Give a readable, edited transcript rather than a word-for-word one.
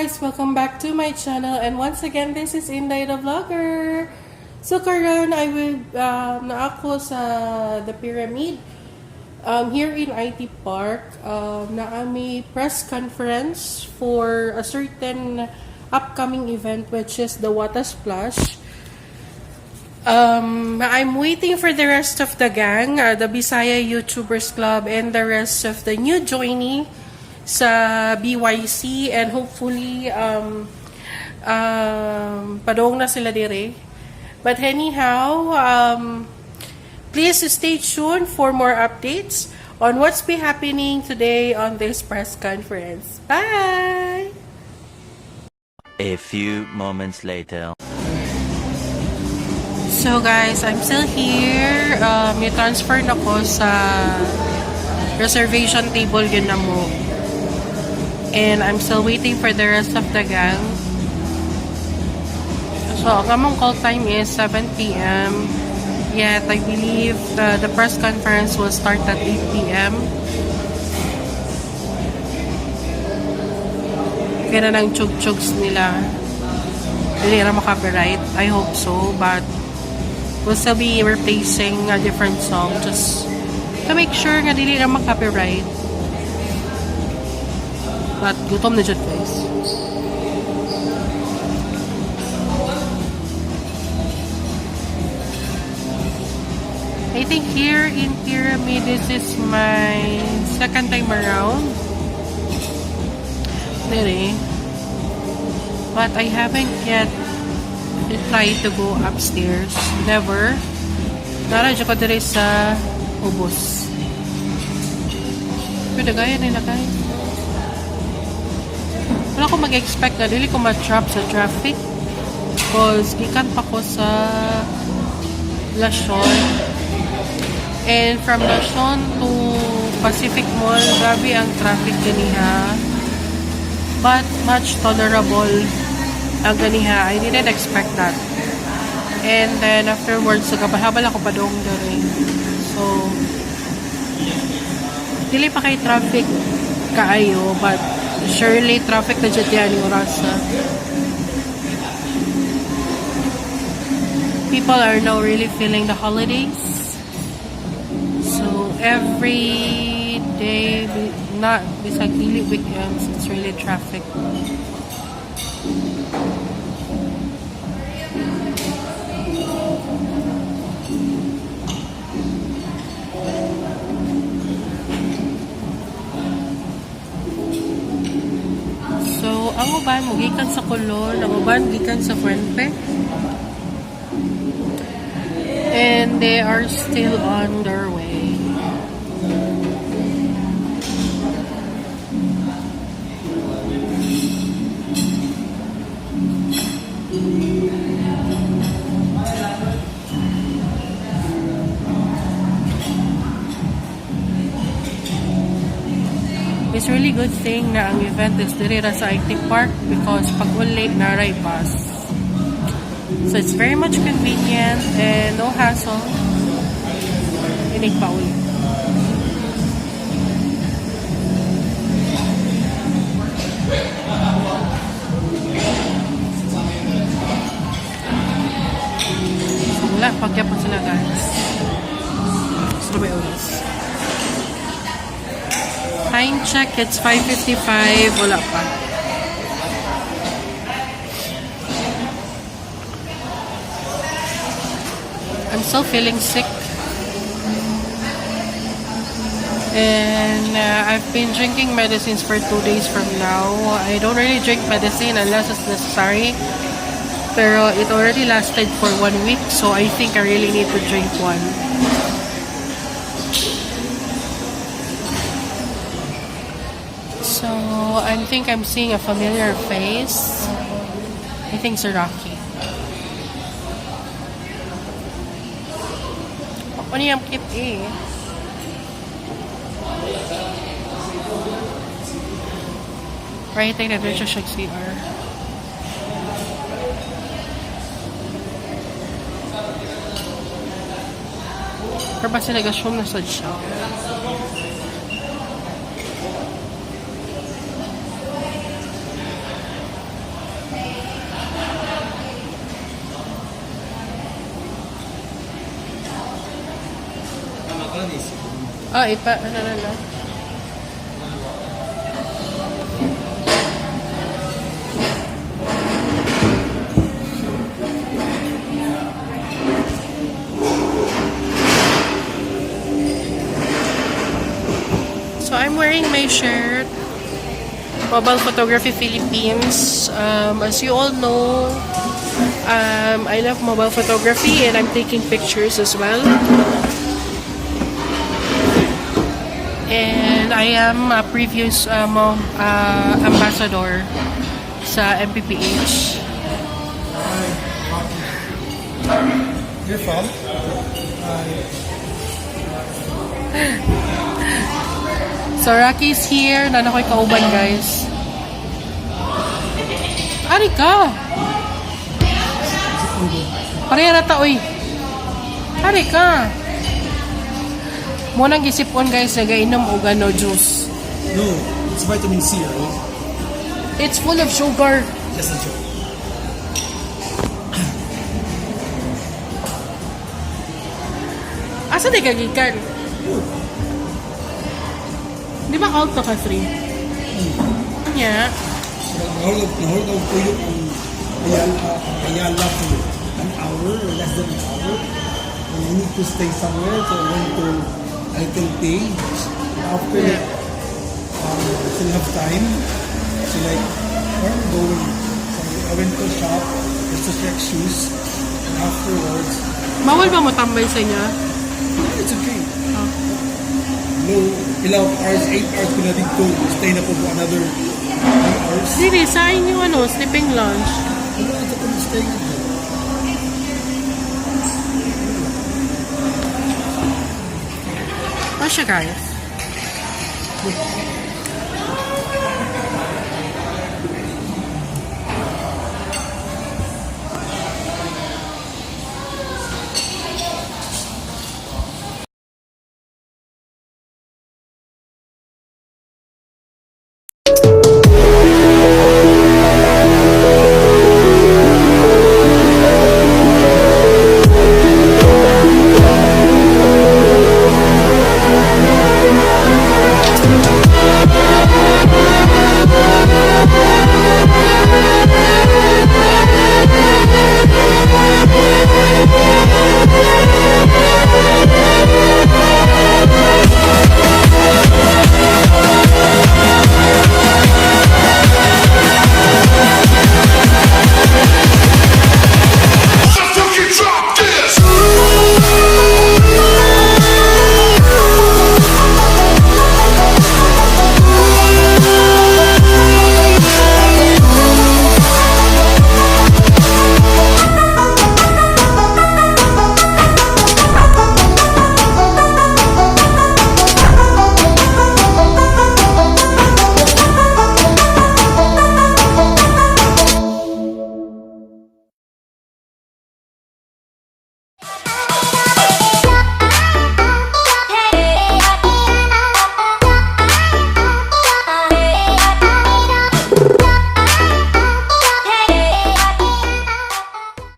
Guys! Welcome back to my channel, and once again, this is Inday the Vlogger. So karon I will na ako sa The Pyramid here in IT Park, na may press conference for a certain upcoming event, which is the Wata Splash. I'm waiting for the rest of the gang, the Bisaya YouTubers Club, and the rest of the new joinee sa BYC, and hopefully padong na sila dire. But anyhow, please stay tuned for more updates on what's be happening today on this press conference. Bye! A few moments later. So guys, I'm still here. I-transfer na ko sa reservation table yun na mo. And I'm still waiting for the rest of the gang. So, ang among call time is 7 p.m. Yet, I believe the press conference will start at 8 p.m. Kaya na ng chug-chugs nila. Hindi na copyright. I hope so, but we'll still be replacing a different song just to make sure nga dili na copyright. But gutom na jud, guys. I think here in Pyramid, this is my second time around. Dere. But I haven't yet tried to go upstairs. Never. Nara ko dere sa ubos. Pero gaya nila, guys. Wala ko mag-expect na dili ko ma-trap sa traffic. 'Cause gikan pa ko sa Lashon. And from Lashon to Pacific Mall, grabe ang traffic ganiha. But much tolerable ang ganiha. I didn't expect that. And then afterwards, nagkabalhabal ako padong dere. So, dili pa kay traffic kaayo, but surely traffic na dyan yan yung orasa. People are now really feeling the holidays. So, every day, not bisag dili weekends, it's really traffic. So, ang uban mo gikan sa Colon, ang uban gikan sa Fuente. And they are still on their way. It's really good thing na ang event is diri ra sa IT Park because pag uli na ray bus. So it's very much convenient and no hassle. Inig pa uli. So wala, pagyapon sila, guys. So may oras. Time check, it's 5:55. Wala pa. I'm still feeling sick. And I've been drinking medicines for 2 days from now. I don't really drink medicine unless it's necessary. Pero it already lasted for one week, so I think I really need to drink one. So, I think I'm seeing a familiar face. I think Sir Rocky. Ano yung cute eh. Right, think na siya CR. Pero basta nag-assume na sad siya. Ah, ipa, ano na na. So I'm wearing my shirt, Mobile Photography Philippines. As you all know, I love mobile photography and I'm taking pictures as well. And I am a previous ambassador sa MPPH. You're from? So Rocky's here. Nana ko'y kauban, guys. Ari ka! Pareha na ta, oy. Ari ka! Mo nang gisipon, guys, nagainom og ano, juice. No, it's vitamin C, right? It's full of sugar. Just a joke. Asa di ka gikan? Di ba out na ka 3? Nya. Nahulog ko yung ang Ayala for an hour or less than an hour. And I need to stay somewhere, so I went to a little page. After that, I still have time. So like, where am I going? So I went to shop just to check shoes. And afterwards, Bawal ba mo tambay sa inyo? Yeah, it's okay. No, ilang hours, 8 hours ko na dito. Stay na po for another 9 hours. Dili, sa inyo ano, sleeping lounge. Ano ang sa stay na dito? Pa siya, guys.